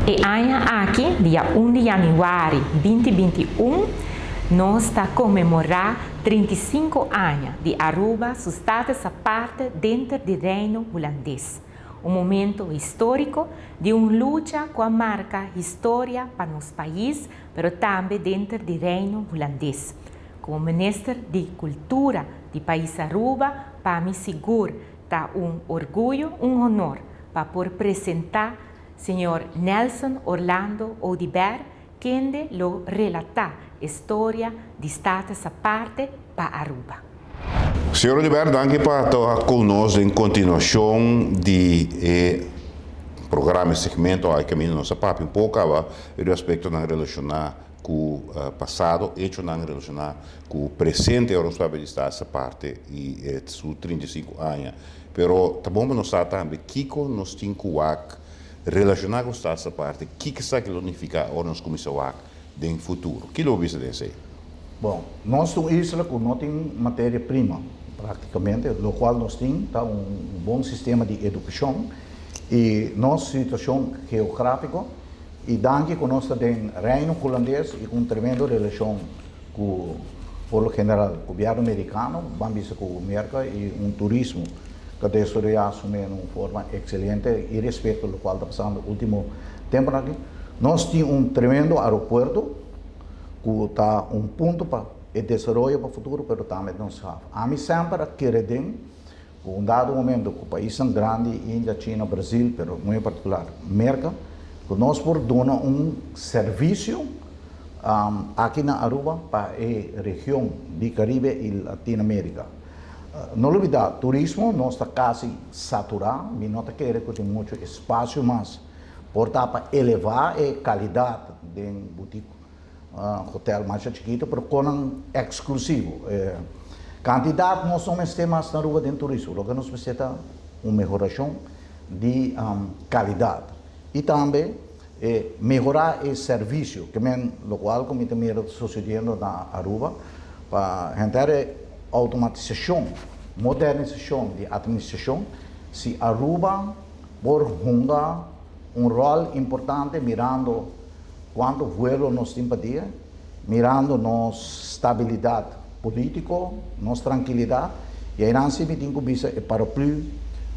E aña aki, dia 1 di januari 2021, nos ta conmemora 35 aña di Aruba su status aparte denter di Reino Hulandes. Un momento historico di un lucha cu a marca historia pa nos pais, pero tambe denter di Reino Hulandes. Como Minister di Cultura di pais Aruba, pa mi sigur ta un orguyo, un honor pa por presenta Señor Nelson Orlando Oduber, kende lo relata historia di status aparte pa Aruba. Señor Oduber, danki pa ta cu nos den continuacion di e programa e segmento aki caminda nos a papia un poco aba e aspectonan relaciona cu pasado, hechonan relaciona cu presente ora nos papia di status aparte y su 35 aña. Pero ta bon pa nos sa tambe kico nos tin cu wak relaciona cu status aparte, kico esaki lo significa ora nos cuminsa wak den futuro. Kico lo bisa di esey? Bon, nos ta un isla cu no tin materia prima, practicamente, locual nos tin ta un bon sistema di educacion y nos situacion geografico y danki cu nos ta den Reino Hulandes y cu un tremendo relacion cu, por lo general, gobierno Americano, ban bisa cu Merca y un turismo cu a desaroya su mes den un forma excelente y respecto locual ta pasando ultimo tempo aki. Nos tin un tremendo aeropuerto cu ta un punto pa e desaroyo pa futuro, pero tambe nos haf. Ami semper a kere den cu un dado momento cu paisnan grandi, India, China, Brasil, pero muy en particular Merca, cu nos por duna un servicio aki na Aruba pa e region di Caribe y Latinoamérica. No lubida, turismo nos ta casi satura, mi no ta kere cu tin mucho espacio mas por ta pa eleva e calidad den boutique hotel mas chikito, pero con exclusivo. Cantidad nos no mester mas na Aruba den turismo, loke nos mester ta un mehoracion di calidad. Y tambe mehora e servicio, kiermen locual cu mi ta mira sucediendo na Aruba, pa henter automatisacion, modernisacion di administracion, si Aruba por hunga un rol importante mirando cuanto vuelo nos tin pa dia, mirando nos stabilidad politico, nos trankilidad, y ey si mi tin cu bisa e paraplu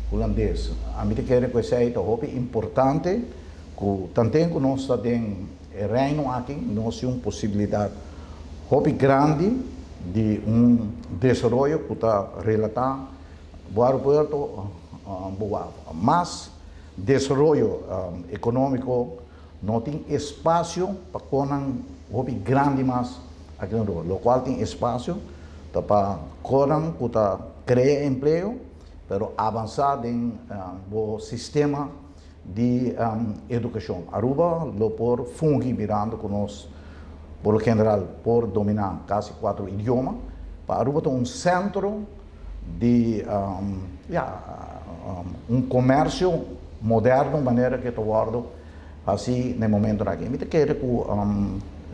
Hulandes. Ami ta kere cu esey ta hopi importante, cu tanto cu nos ta den Reino aki, nos tin un posibilidad hopi grandi di un desaroyo cu ta relata bo aeropuerto, bo mas desaroyo economico no tin espacio pa cosnan hopi grandi mas aki na Aruba. Locual tin espacio ta pa cosnan cu ta crea empleo, pero avansa den bo sistema di educacion. Aruba lo por fungi mirando cu nos, por lo general, por domina casi cuatro idioma. Pa Aruba ta un centro di un comercio moderno manera cu ta wordo asina na e momento aki. Mi ta kere cu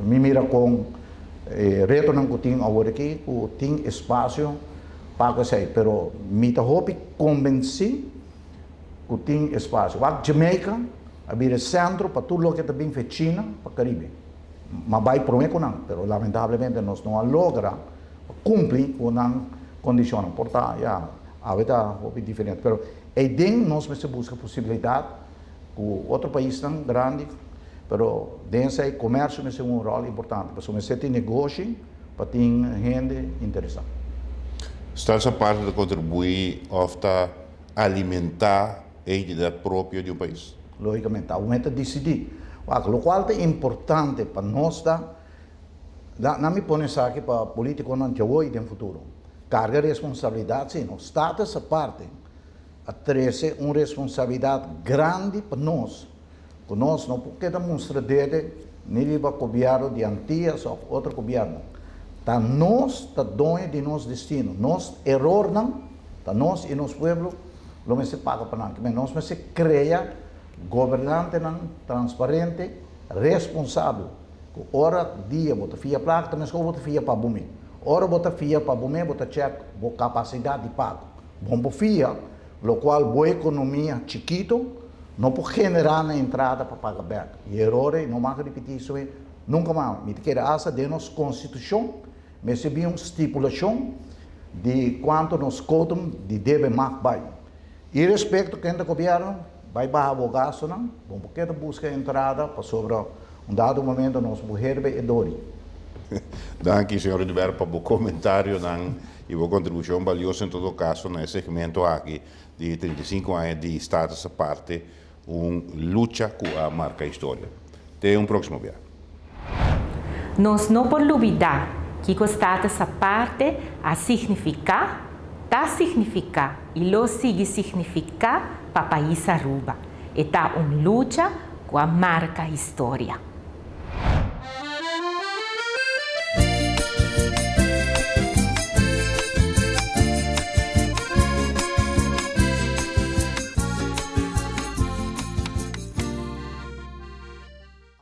mi mira cu retonan cu tin awor aki, cu tin espacio pa esey, pero mi ta hopi convenci cu tin espacio. Wak Jamaica a bira centro pa tur loke ta bin for China pa Caribe. M'a bay prome cu nan, pero lamentablemente nos no a logra cumpli cu nan condicion. Por ta, ya, awe ta hopi diferente. Pero ey den nos mester busca posibilidad cu otro paisnan grandi, pero den esey comercio mester un rol importante. Pasobra mester tin negoshi pa tin hende interesa. Status aparte ta contribui of ta alimenta e identidad propio di un pais? Logicamente, aumenta decidi. Locual ta importante pa nos ta, na mi pone esaki pa politiconan di den futuro. Carga responsabilidad, si, no. Status aparte a trece un responsabilidad grandi pa nos, cu nos no por keda mustra dede ni riba gobierno di Antillas of otro gobierno. Ta nos ta doño di nos destino. Nos erornan, ta nos y nos pueblo, lo mester paga pa nan. Nos mester crea gobernantenan transparente, responsabel. Ora dia bo ta fia placa, tambe bo ta fia pa bo mes. Ora bo ta fia pa bo mes, bo ta check bo capacidad di pago. Bo no fia, locual bo economia chikito. No por generá na entrada pa paga bèk. E eror ei no mag ripití su nunka mas. Mi ta kere hasta den nos konstitushon mester bin un stipulashon di kuantu nos quotum di debe mag bai. I respekto ken ta gobièrnu, bai baha bo gastunan, bo por keda buska entrada pasobra un dado momento nos por herbe e dori. Danki, señor Oduber, pa bo comentarionan y bo contribucion balioso en todo caso na e segmento aki di 35 aña di Status Aparte, un lucha cu a marca historia. Te un proximo bia. Nos no por lubida kico Status Aparte a significa, ta significa y lo sigui significa pa pais Aruba. E ta un lucha cu a marca historia.